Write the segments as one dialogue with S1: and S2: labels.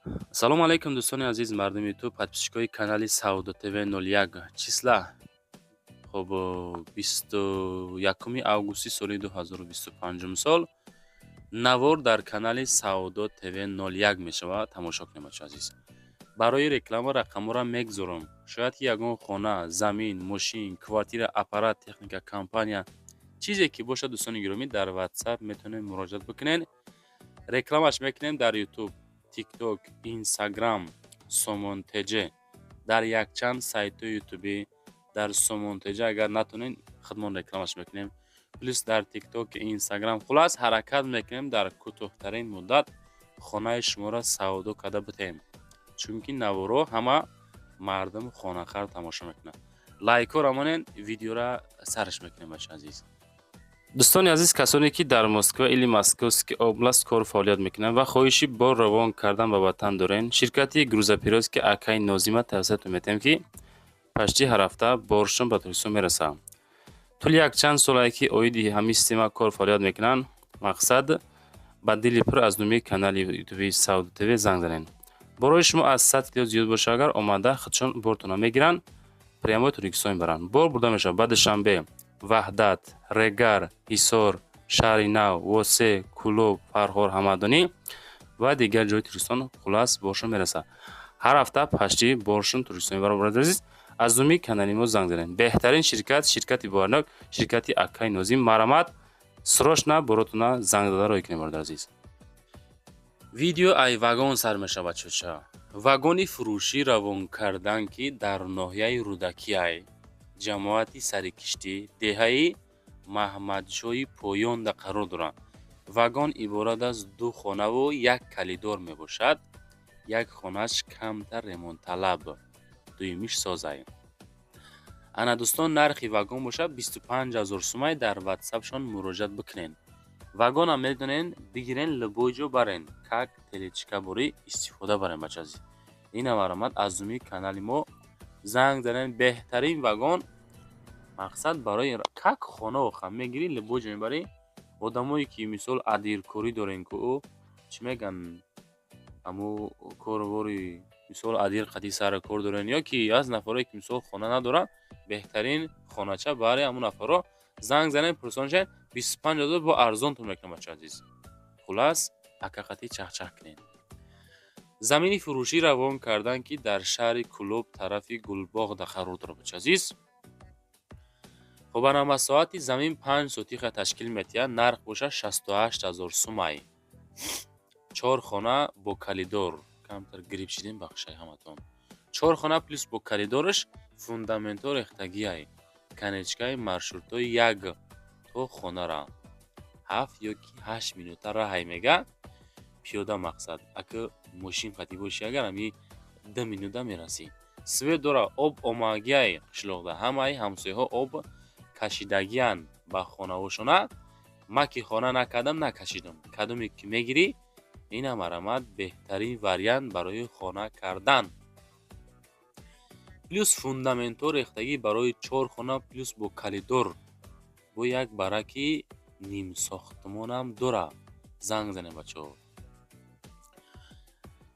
S1: Ассалому алайкум, дӯстони азиз, мардуми Ютуб, подписчикои канали Савдо ТВ 01. Числа, хоб, 21 августи соли 2025 сол. Навор дар канали Савдо ТВ 01 мешавад. Тамошо кунем, бачо азиз. Барои реклама рақамҳоро мегузорам. Шояд ки ягон хона, замин, мошин, квартира, аппарат, техника, компания, чизе ки бошад, дӯстони гиромӣ, дар Ватсап метавонед муроҷиат бикунед. Рекламаш мекунем дар Ютуб, Тикток, Инстаграм, Сомон ТЖ, дар якчанд сайтҳои ютубӣ. Дар Сомон ТЖ агар натонед, худмон рекламаш мекунем, плюс дар Тикток, Инстаграм. Хулас, ҳаракат мекунем, дар кӯтоҳтарин муддат хонаи шуморо савдо карда битаем, чунки наворо ҳама мардум хонахар тамошо мекунад. Лайкҳоро монед, видеора сарш мекунем, бача азиз. Дӯстони азиз, касоне ки дар Москва или Московский область кору фаъолият мекунанд ва хоҳиши бор равон кардан ба ватан дорен, ширкати грузоперевозки акаи Нозима тавсиятон метиҳем, ки почти ҳар ҳафта боршон ба Тоҷикистон мерасад. Тӯли якчанд солае ки оиди ҳамин система кор фаъолият мекунанд. Мақсад, ба дили пур аз номи канали ютуби Савдо ТВ занг занед. Борои шумо аз 100 кило зиёд боша агар, омада худшон бортона мегиранд, прямо Тоҷикистон мебаранд. Бор бурда мешавад ба Душанбе, Ваҳдат, Регар, Ҳисор, Шаҳри Нав, Восе, Кӯлоб, Фархор, Ҳамадонӣ ва дигар ҷои Тоҷикистон. Хулас, боршон мерасад ҳар ҳафта, почти боршон Тоҷикистон мебаранд. Бародари азиз, аз номи канали мо занг занед. Беҳтарин ширкат, ширкати боварнок, ширкати акаи Нозим. Марҳамат, срочно боротона занг зада роҳӣ кунед, бародари азиз. Видео ай вагон сар мешавад. Чоча вагони фурӯшӣ равон кардан, ки дар ноҳияи Рӯдакиай, ҷамоати Сарикиштӣ, деҳаи Маҳмадшоҳи Поёнда қарор доранд. Вагон иборат аз ду хонаву як калидор мебошад. Як хонааш камтар ремонтталаб, дуюмиш созай. Ана, дӯстон, нархи вагон бошад 25 000 сумай. Дар Ватсапшон муроҷиат бикунед. Вагонам метавонед бигирен, любой ҷо барен, как тележка борӣ истифода барен. Бача азиз, ина марҳамат, аз номи канали мо занг занед. Беҳтарин вагон, мақсад, барои как хона оха мегирӣ, любой ҷо мебарӣ. Одамое ки, мисол, адиркорӣ дорен ку, чӣ мегӯянд, ҳамо корубори, мисол, адир қадӣ сару кор дорен, ё ки аз нафарое ки, мисол, хона надоранд, беҳтарин хонача барои ҳамон нафарҳо. Занг занед, пурсон шавед. 25 000 бо арзонтон мекунам, бача азиз. Хулас, акақатӣ чахчах кунед. Замини фурӯшӣ равон кардан, ки дар шаҳри Кӯлоб, тарафи Гулбоғда қарор дорад, бача азиз. Хоб, ана, масоҳати замин 5 сотиха ташкил метиҳад, нарх бошад 68 000 сумай. Чор хона бо калидор. Камтар грипп шидем, бахшай ҳаматон. Чор хона плюс бо калидораш, фундаментҳо рехтагиай, конечкаи маршрутҳои як то хонара 7 ё ки 8 минута раҳай мега пиёда. Мақсад, ака мошин қатӣ бошӣ агар, ами 2 минута мерасӣ. Свет дора, об омагиай. Қишлоқда ҳамаи ҳамсояҳо об кашидагиянд ба хонаҳошона. Ма ки хона накардам, накашидам. Кадоме ки мегирӣ, ина марҳамат, беҳтарин вариант барои хона кардан. Плюс фундаментҳо рехтагӣ барои чор хона, плюс бо калидор, бо як бараки нимсохтмонам дора. Занг занед, бачаҳо.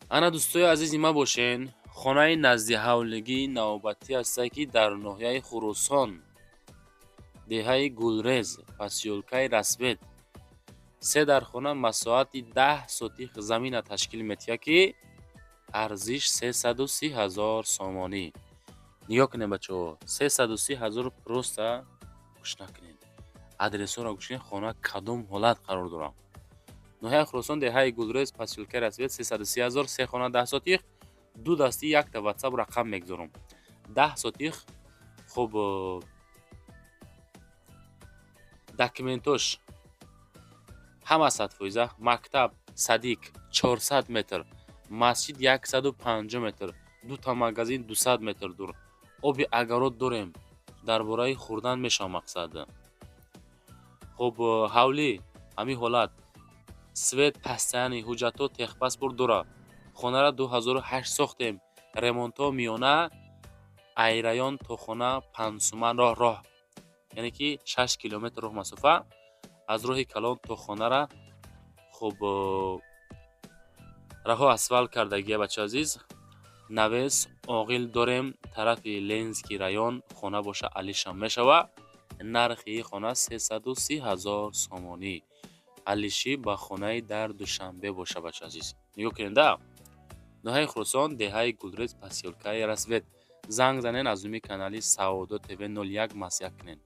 S1: Ана, дӯстои азизи ма бошен, хонаи назди ҳавлигии навбатӣ ҳастае, ки дар ноҳияи Хуросон, деҳаи Гулрез, посёлкаи Рассвет, се дархона, масоҳати 10 сотих замина ташкил метиҳад, ки арзиш 330 000 сомонӣ. Нигоҳ кунед, бачаҳо, 330 000. Просто гӯш накунед, адресҳоро гӯш кунед. Хона кадом ҳолат қарор дорад? Ноҳияи Хуросон, деҳаи Гулрез, посёлкаи Рассвет, 330 000, се хона, 10 сотих. Ду дастӣ, якта Ватсап рақам мегузорам. 10 сотих. Хуб, документош ҳама 100%. Мактаб, садик 400 метр, масҷид 150 метр, дута магазин 200 метр дур. Оби агарот дорем, дар бораи хӯрдан мешавад. Мақсад, хуб, ҳавлӣ ҳамин ҳолат, свет постоянный, ҳуҷҷатҳо, техпаспорт дорад. Хонаро 2008 сохтем, ремонтҳо миёна. Ай район то хона 5 суман роҳ, яъне ки 6 километр роҳ масофа аз роҳи калон то хонара. Хуб, Раҳо асфалт кардагия, бача азиз. Навес оғил дорем, тарафи Ленинский район хона боша, алишам мешава. Нархи хона 330 ҳазор сомонӣ. Алишӣ ба хонаи дар Душанбе боша, бача азиз. Нигоҳ кунед, да, ноҳияи Хуросон, деҳаи Гулрез, посёлкаи Рассвет. Занг занен, аз номи канали Саодо ТВ 01 маслиҳат кунед.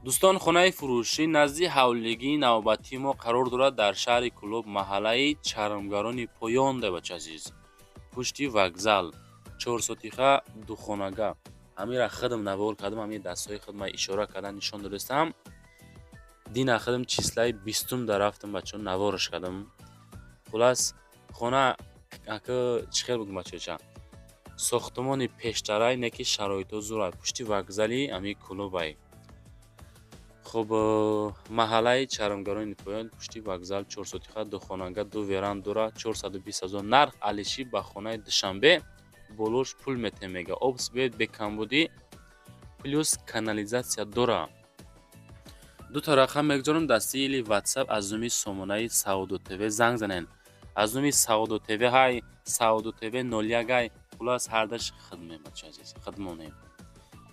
S1: Дӯстон, хонаи фурӯшӣ назди ҳавлигии навбатии мо қарор дорад дар шаҳри Кӯлоб, маҳаллаи Чармгарони Поён, да, бача азиз, пушти вокзал. Чорсотиха, духонага. Ҳамира худам навор кардам, ҳамин дастҳои худма ишора кардан нишон додастам. Дина худам числаи 20-ум да рафтам, бачаҳо, навораш кардам. Хулас, хона ака чӣ хел бугум, бачаҳоча, сохтмони пештарай, не ки шароито зӯрай, пушти вокзали ҳамин Кӯлобай. Хуб, маҳаллаи Чармгарони Поён, пушти вокзал, чорсотиха, духонага, ду веранд дора, 420 ҳазор нарх, алишӣ ба хонаи Душанбе, болош пул метем, мега. Об, свет бекамбудӣ, плюс канализатсия дора. Дута рақам мегузорам дастии или Ватсап, аз номи сомонаи Саодо ТВ занг занен. Аз номи Саодо ТВ ҳай, Саодо ТВ 01 ҳай, хулас, ҳардаш хидмем, бача азиз, хидмонем.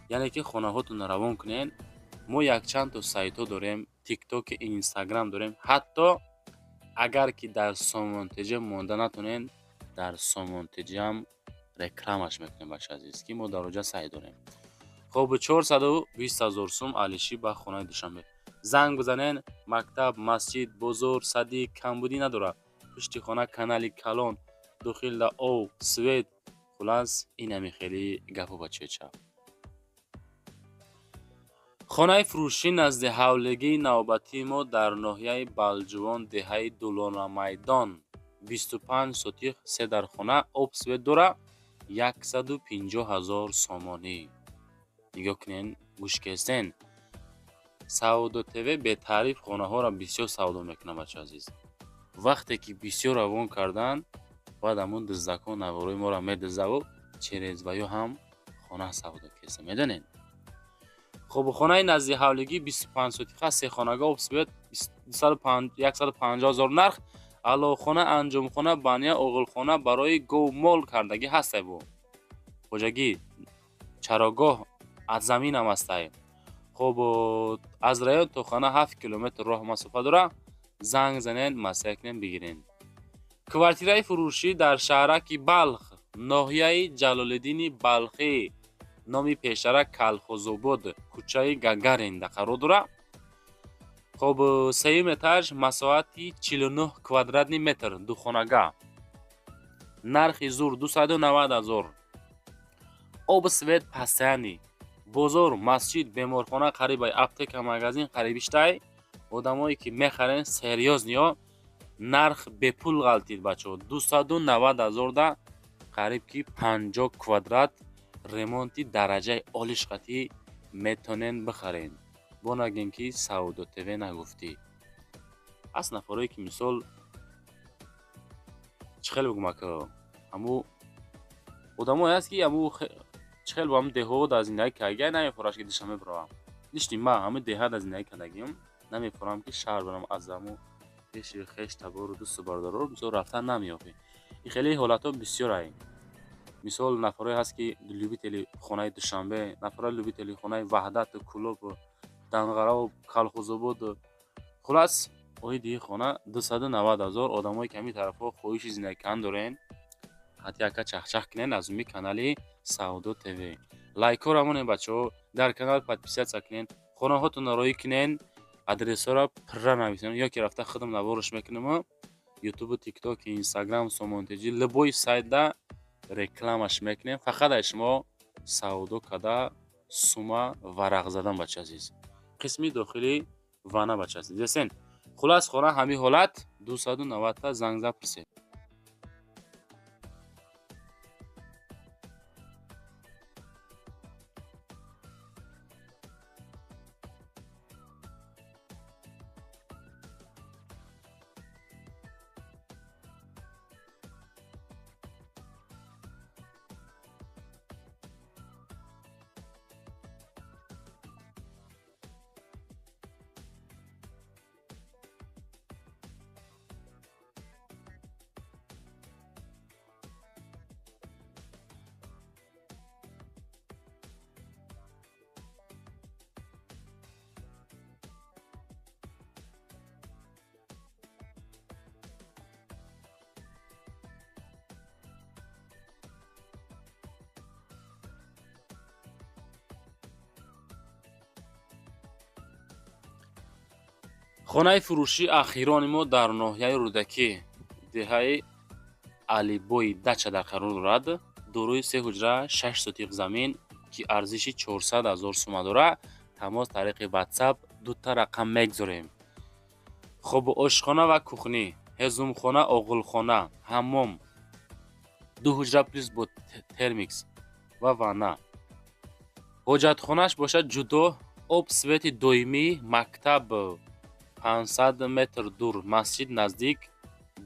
S1: Яъне ки хонаҳотонро равон кунен. Мо якчанд то сайтҳо дорем, Тиктоки, Инстаграм дорем. Ҳатто агар ки дар Сомонтеҷа монда натонен, дар Сомонтеҷаам рекламаш мекунем, бача азиз, ки мо дар оҷа сайт дорем. Хоб, 420 ҳазор сум, алишӣ ба хонаи Душанбе. Занг бизанен. Мактаб, масҷид, бозор, садик, камбудӣ надорад. Пушти хона канали калон, дохилда об, свет. Хулас, инами хеле гапо, бачаеча. Хонаи фурӯшӣ назди ҳавлигии навбатии мо дар ноҳияи Балҷувон, деҳаи Дулонамайдон, 25 сотих, се дархона, об, свет дора, 150 ҳазор сомонӣ. Нигоҳ кунен, гӯш кестен. Савдо ТВ бетаъриф хонаҳоро бисёр савдо мекунад, бача азиз. Вақте ки бисёр равон карданд, баъд ҳамун дуздакон наворои моро медуздаву через ваё ҳам хона савдо кеста, медонед. Хуб, хонаи назди ҳавлигӣ 25 сотиха, сехонага, об, свет, 150 ҳазор нарх. Аловхона, анҷомхона, баня, оғилхона барои говмол кардагӣ ҳастай, бо хоҷагӣ, чарогоҳ аз заминам ҳастай. Хуб, аз район то хона 7 километр роҳ масофа дора. Занг занен, маслиҳат кунен, бигирен. Квартираи фурӯшӣ дар шаҳраки Балх, ноҳияи Ҷалолиддини Балхӣ, номи пештара Калхозобод, кӯчаи Гагаринда қарор дорад. Хоб, сеюм этаж, масоҳати 49 квадратный метр, духонага, нархи зур 290 ҳазор. Об, свет постоянный, бозор, масҷид, беморхона қарибай, аптека, магазин қарибиштай. Одамое ки мехарен, серьёзный, нарх бепул ғалтид, бачаҳо. 290 ҳазорда қариб ки 50 квадрат, ремонти дараҷаи олишқатӣ метонен бихарен. Бо нагем ки Савдо ТВ нагуфтӣ. Ҳаст нафарое ки, мисол, чӣ хел бигӯм, ака, ҳаму одамое ҳаст ки ҳаму чӣ хел бо ҳаму деҳаҳо дар зиндагӣ кардагиа, намефораш ки Душанбе биравам. Лишни ма ҳаму деҳа дар зиндагӣ кардагиам, намефорам ки шаҳр барам. Аз ҳаму пеши хеш, табору дӯсту бародаро, мисол, рафтан намеёфӣ. Ин хеле ҳолатҳо бисёрае. Мисол, нафарое ҳаст ки любители хонаи Душанбе, нафарои любители хонаи Ваҳдату Кӯлобу Данғараву Калхозободу. Хулас, оиди ин хона 290 ҳазор. Одамое ки ҳамин тарафҳо хоҳиши зиндагӣ кардан дорен, ҳатти ака чахчах кунен аз уми канали Савдо ТВ. Лайкҳоро монен, бачаҳо, дар канал подписаться кунен, хонаҳотонро роӣ кунен, адресҳоро пурра нависен, ё ки рафта худам навораш мекунему. Ютубу, Тикток, Инстаграм, Сомонтеҷи, любой сайтда рекламаш мекунем. Фақат ай шумо савдо када сума варақ задан, бача азиз. Қисми дохили вана, бача азиз. Десен, хулас, хона ҳамин ҳолат. 290 та занг зад, пурсед. Хонаи фурӯшии ахирони мо дар ноҳияи Рӯдакӣ, деҳаи Алибои дача дар қарор дорад. Дорои се ҳуҷра, 6 сотиқ замин, ки арзиши 400 000 сума дорад. Тамос тариқи Ватсап, дута рақам мегзорем. Хоб, ошхона ва кухня, ҳезумхона, оғилхона, ҳаммом, ду ҳуҷра плюс бо термикс ва ванна. Ҳоҷатхонааш бошад ҷудо, об, свети доимӣ, мактаб 500 метр дур, масҷид наздик,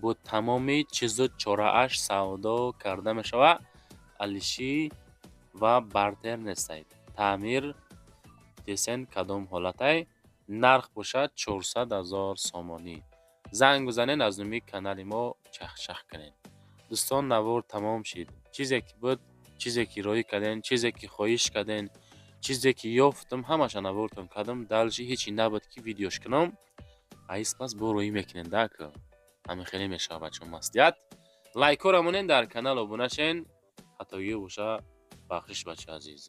S1: бо тамоми чизу чорааш савдо карда мешавад. Алишӣ ва бартер нестаед. Таъмир десен, кадом ҳолатай. Нарх бошад 400 000 сомонӣ. Занг бизанед, аз номи канали мо чахчах кунед. Дӯстон, навор тамом шид. Чизе ки буд, чизе ки роӣ кардем, чизе ки хоҳиш кардем, чизе ки ёфтам, ҳамаша навортон кардам. Дальше ҳечи набуд, ки видеош кунам. Аис пас бо роӣ мекунем, дак ҳамин хеле мешавад, бачаҳо. Маслиҳат, лайкҳоро монед, дар канал обуна шен. Хатогиҳо боша, бахшиш, бачаи азиз.